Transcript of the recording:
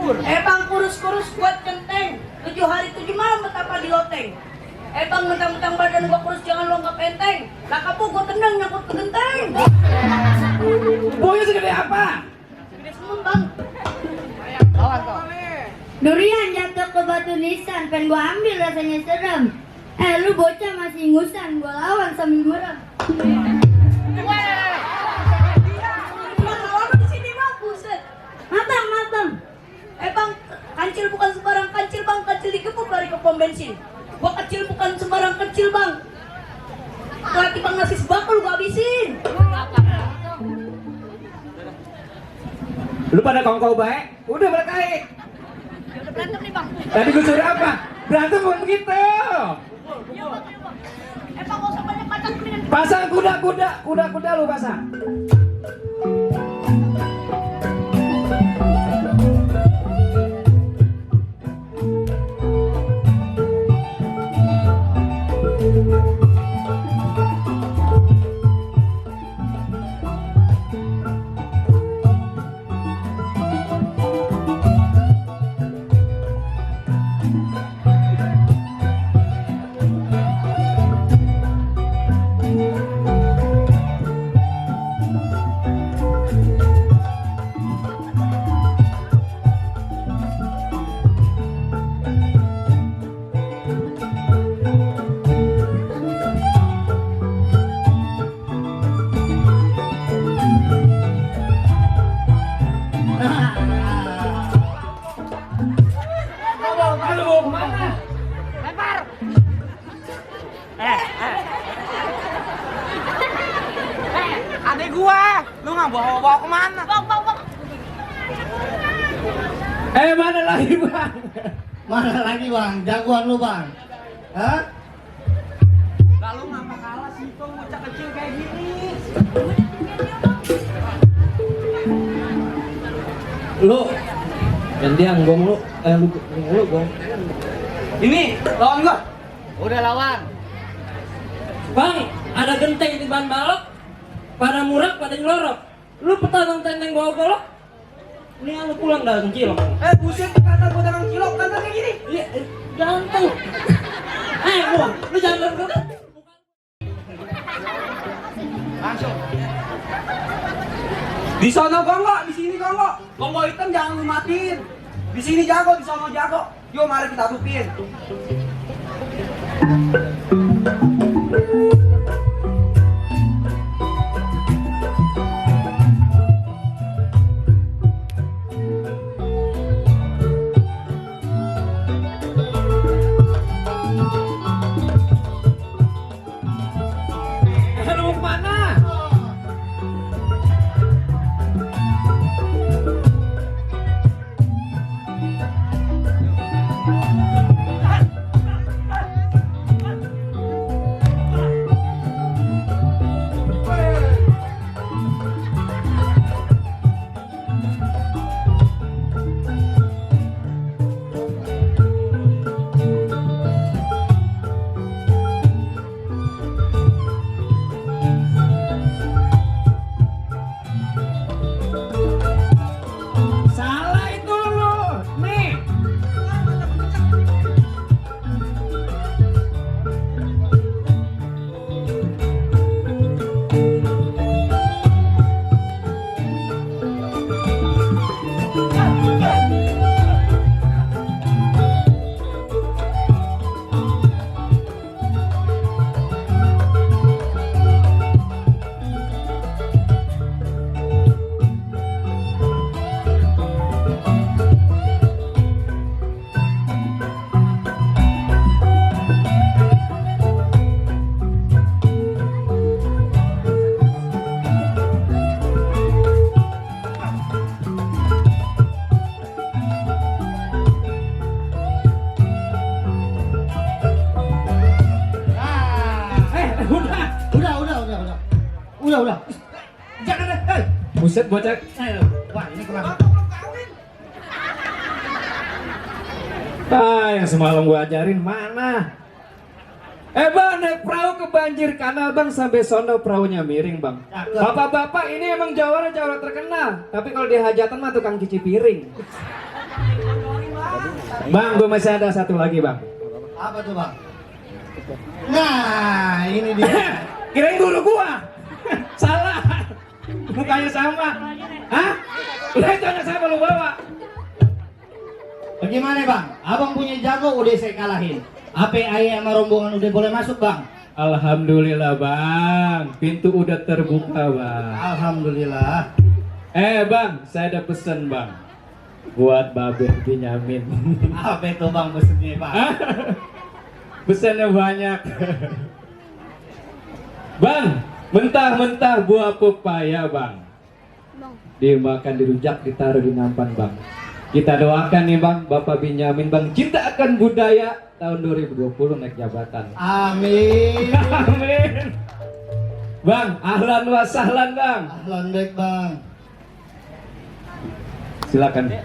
Bang kurus-kurus kuat genteng. 7 hari 7 malam betapa di loteng. Bang mentang-mentang badan gua kurus jangan lo nggak penteng. Lah kapu gua tendang nyangkut ke genteng. Boynya segede apa? Gede semut bang. Lawan kau. Durian jatuh ke batu nisan, pengen gua ambil rasanya serem. Lu bocah masih ngusan, gua lawan sambil merem. Lawan di sini bang, buset. Matang. Bang, kancil bukan sembarang kancil bang, kancil dikepuk lari ke pom bensin. Gua kecil bukan sembarang kecil bang. Pelatih bang nasi sebakul lu gua habisin. Lu pada kongkow baik? Udah berkait. Berantem nih bang. Tadi gue suruh apa? Berantem bukan begitu. Bang gak usah banyak macam mendingan. Pasang kuda lu pasang. Adek gua, lu nggak bawa kemana? Bang. Mana lagi bang? Mana lagi bang? Jagoan lu bang? Hah? Lalu ngapa kalah sih tuh bocah kecil kayak gini? Lu gantian gong lu. Lu gong. Ini lawan gua. Udah lawan. Bang, ada genteng di ban balok. Pada murah, pada nyelorok. Lu petang tenteng bawa golok. Ini lu pulang dah cilok. Buset, kata gua dagang cilok, kata kayak gini. Iya, jantung. Gua, lu jangan lari. Langsung. Di sono gonggo, di sini gonggo. Gonggo hitam jangan lu matiin. Di sini jago, di sono jago. Yuk mari kita adupin. Lu mau kemana? Salah itu lu. Nih. Udah. Jangan deh. Buset bocah. Wah, ini kenapa? Yang semalam gua ajarin mana? Bang, naik perahu ke banjir kanal bang, sampai sono perahunya miring bang. Bapak-bapak ini emang jawara terkenal, tapi kalau di hajatan mah tukang cuci piring. Bang, gue masih ada satu lagi bang. Apa tuh bang? Nah, ini dia. Kirain guru gua. Salah. Mukanya sama. Hah? Lah itu anak saya lu bawa. Bagaimana bang? Abang punya jago udah saya kalahin. Apa ayah sama rombongan udah boleh masuk bang? Alhamdulillah bang, pintu udah terbuka bang. Alhamdulillah. Bang, saya ada pesan bang. Buat Babe Benyamin. Apa itu bang pesennya bang? Pesannya banyak. Bang, mentah-mentah buah pepaya bang. Dimakan, dirujak, ditaruh di nampan bang. Kita doakan nih bang, Bapak Benyamin bang, cinta akan budaya tahun 2020 naik jabatan. Amin. Amin. Bang, ahlan wa sahlan bang. Ahlan baik bang. Silakan.